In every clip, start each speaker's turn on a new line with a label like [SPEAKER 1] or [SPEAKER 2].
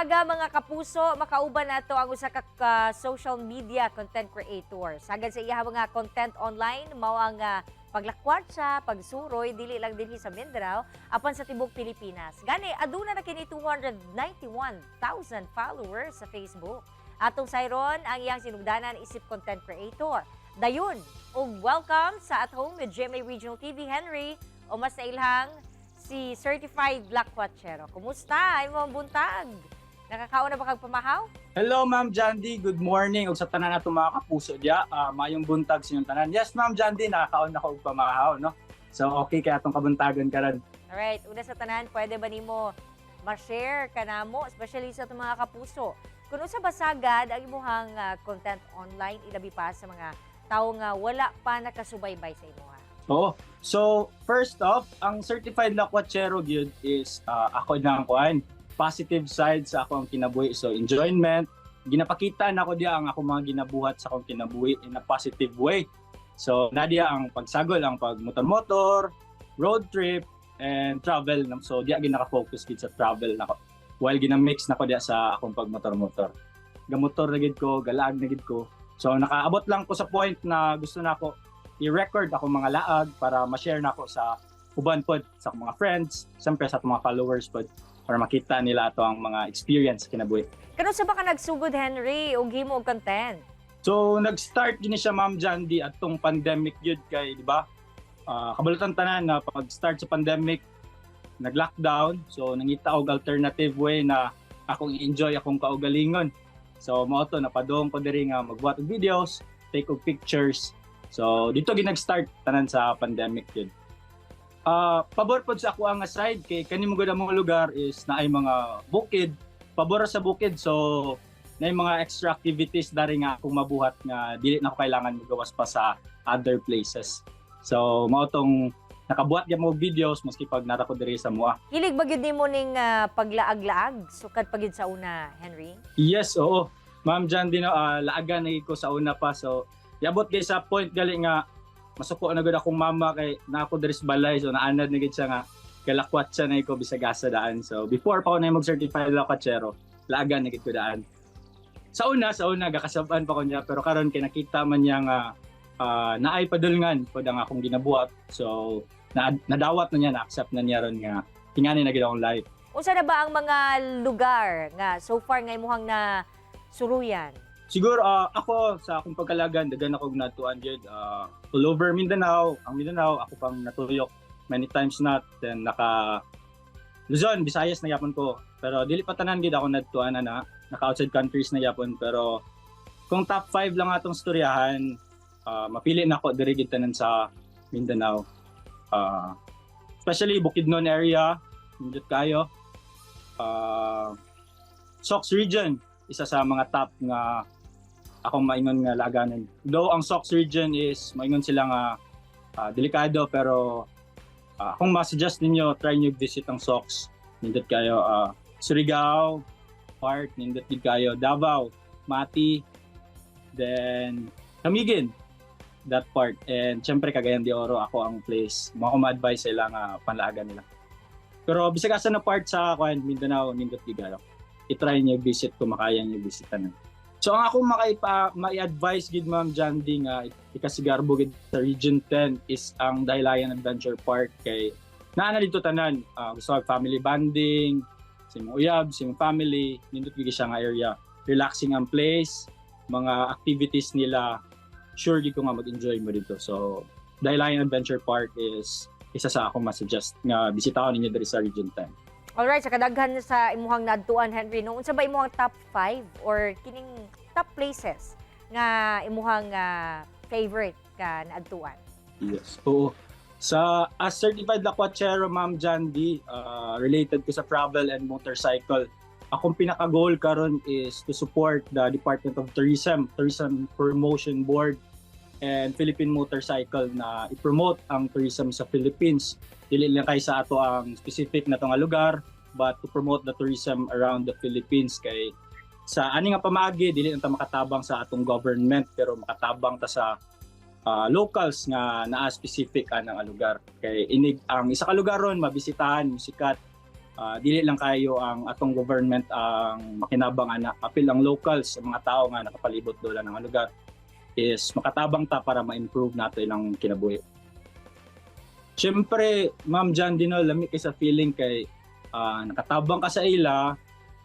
[SPEAKER 1] Aga, mga kapuso, makauban nato ang usa ka social media content creator. Sagad sa iya mga content online, mao ang paglakwatsa, pagsuroy, dili lang dinhi sa Mindanao, apan sa tibok Pilipinas. Gani aduna na kini 291,000 followers sa Facebook. Atong sayron ang iyang sinugdanan isip content creator. Dayon, ug welcome sa At Home with GMA Regional TV, Henry, o mas nailhang si Certified Lakwatchero. Kumusta? Ay mo buntag. Nakakaon na ba kag pamahaw?
[SPEAKER 2] Hello, Ma'am Jandy, good morning ug sa tanan nato mga kapuso diya, maayong buntag sa inyong tanan. Yes, Ma'am Jandy, nakakaon na ko og pamahaw, no? So okay kay atong kabuntagon karon.
[SPEAKER 1] Alright, una sa tanan, pwede ba nimo ma-share kanamo, especially sa atong mga kapuso, kung unsa ba sagad ang imuhang content online, ilabi pa sa mga tawo nga wala pa nakasubaybay sa imuha?
[SPEAKER 2] Oo. So first off, ang Certified Lakwatchero gyud is ako na ang kuan, positive side sa akong kinabuhi. So enjoyment, ginapakita nako diya ang akong mga ginabuhat sa akong kinabuhi in a positive way. So naa diya ang pagsagol, ang pagmotor-motor, road trip, and travel. So diya ginaka-focus gid sa travel nako. While gina-mix nako diya sa akong pagmotor-motor. Gamotor na gid ko, galaag na gid ko. So nakaabot lang ko sa point na gusto na ako i-record akong mga laag para ma-share nako sa uban pod, sa akong mga friends, siyempre sa atong mga followers pod, para makita nila ato ang mga experience sa kinabuhi.
[SPEAKER 1] Kanus-a ba ka nagsugod, Henry, og himo og content?
[SPEAKER 2] So nag-start gini siya, Ma'am Jandy, atong pandemic yun kay, di ba? Kabalo tang tanan na pag-start sa pandemic, nag-lockdown, so nangita og alternative way na akong i-enjoy akong kaugalingon. So mao to napadong ko diri nga magbuhat og videos, take og pictures. So dito gid nag-start tanan sa pandemic yun. Pabor pod sa ako ang side kay kani mo gud among lugar is naay mga bukid, pabor sa bukid, so naay mga extra activities dari nga akong mabuhat nga dili na ako kailangan magawas pa sa other places. So mao tong nakabuhat gyud mo videos maski pag nara ko diri sa mua.
[SPEAKER 1] Hilig ba gyud nimo ning paglaag-laag sukad pa gyud sa una, Henry?
[SPEAKER 2] Yes, oo. Ma'am Jan din, laagan na ko sa una pa. So, yabot kay sa point gali nga masuko na gud akong mama kay na ako diri sa balay. So naanad na gid siya nga galakwatsa na ko bisag asa daan. So before pa ko na mag-certified lakwatsero, laagan na gid ko daan. Sa una gakasab-an pa ko niya, pero karon kay nakita man niya nga naay padulngan pod ang akong ginabuhat. So nadawat na niya, na-accept na niya ron nga tingani na gid akong life.
[SPEAKER 1] Unsa na ba ang mga lugar nga so far nga imuhang na suruyan?
[SPEAKER 2] Siguro ako sa akong pagkalagan, daghan ako natuan gyud all over Mindanao, ang Mindanao ako pang natuyok many times na, then naka Luzon, Visayas na yapon ko. Pero dili pa tanan gid ako nadtuan na naka outside countries na yapon, pero kung top 5 lang atong storyahan, mapili na ako diri gid tanan sa Mindanao. Especially Bukidnon area, nindot kayo. Sox region, isa sa mga top nga akong maingon nga laganan. Though ang Sox region is maingon sila nga delikado, pero kung ma-suggest ninyo, try nyo visit ang Sox. Nindot kayo Surigao part, nindot gid kayo Davao, Mati, then Camiguin, that part. And syempre Cagayan de Oro ako ang place. Mo ako ma-advise sila nga panlaagan nila. Pero bisag asa na part sa kuan Mindanao, nindot gid kayo. I-try niyo visit kung makaya niyo bisita na. So ang akong makaipa mai-advise gid, Ma'am Jandy, nga ikasigarbo gid sa Region 10 is ang Dahilayan Adventure Park kay naa na dito tanan. Gusto ka family bonding, sa imong uyab, sa imong family, nindot gid siya nga area. Relaxing ang place, mga activities nila, sure gid ko nga mag-enjoy mo dito. So Dahilayan Adventure Park is isa sa akong ma-suggest nga bisitahon ninyo diri sa Region 10.
[SPEAKER 1] Alright, sa kadaghan sa imuhang naadtuan, Henry, no, unsa ba imuhang top 5 or kining top places nga imuhang favorite ka naadtuan?
[SPEAKER 2] Yes. Oo. Sa as certified lakwatchero, Ma'am Jandy, related ko sa travel and motorcycle. Akong pinaka-goal karon is to support the Department of Tourism, Tourism Promotion Board, and Philippine Motorcycle na i-promote ang tourism sa Philippines. Dili lang kay sa ato ang specific na to nga lugar, but to promote the tourism around the Philippines kay sa ani nga pamaagi dili lang ta makatabang sa atong government, pero makatabang ta sa locals nga naa specific anang nga lugar kay inig ang isa ka lugar ron mabisitahan, musikat. Dili lang kayo ang atong government ang makinabang ana, apil ang locals, ang mga tao nga nakapalibot dola ng lugar is makatabang ta para ma-improve nato ilang kinabuhi. Siyempre, Ma'am Jan Dino, lami kay sa feeling kay nakatabang ka sa ila,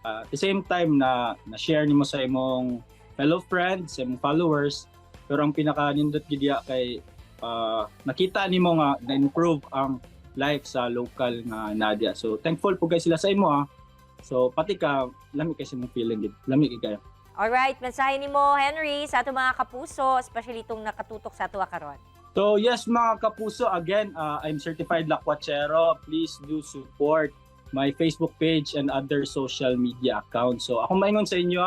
[SPEAKER 2] at the same time na na-share nimo sa imong fellow friends, sa imong followers, pero ang pinaka-nindot gid diya kay nakita nimo nga na-improve ang life sa local nga nadia. So thankful po kay sila sa imo ah. So pati ka, lami kay sa imong feeling gid. Lami kay kayo.
[SPEAKER 1] Alright, mensahe nimo, Henry, sa ato mga kapuso, especially itong nakatutok sa ato karon.
[SPEAKER 2] So yes, mga kapuso, again, I'm certified Lakwachero. Please do support my Facebook page and other social media accounts. So akong maingon sa inyo,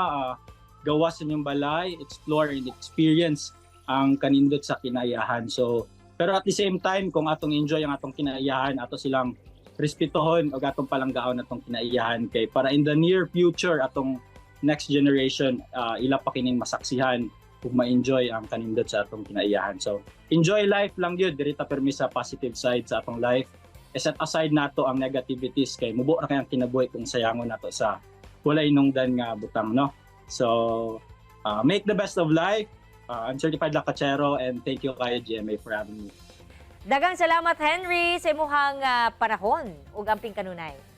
[SPEAKER 2] gawas sa inyong balay, explore and experience ang kanindot sa kinaiyahan. So pero at the same time, kung atong enjoy ang atong kinaiyahan, ato silang respetuhon o atong palanggaon atong kinaiyahan kay para in the near future atong next generation ila pa kining masaksihan ug ma-enjoy ang kanindot sa atong kinaiyahan. So enjoy life lang yun, diri ta permi sa positive side sa atong life. E set aside nato ang negativities kay mubo ra kay ang kinabuhi kung sayangon nato sa walay nungdan nga butang, no. So make the best of life. I'm certified Lakachero and thank you kayo, GMA, for having me.
[SPEAKER 1] Daghang salamat, Henry, sa imuhang panahon ug amping kanunay.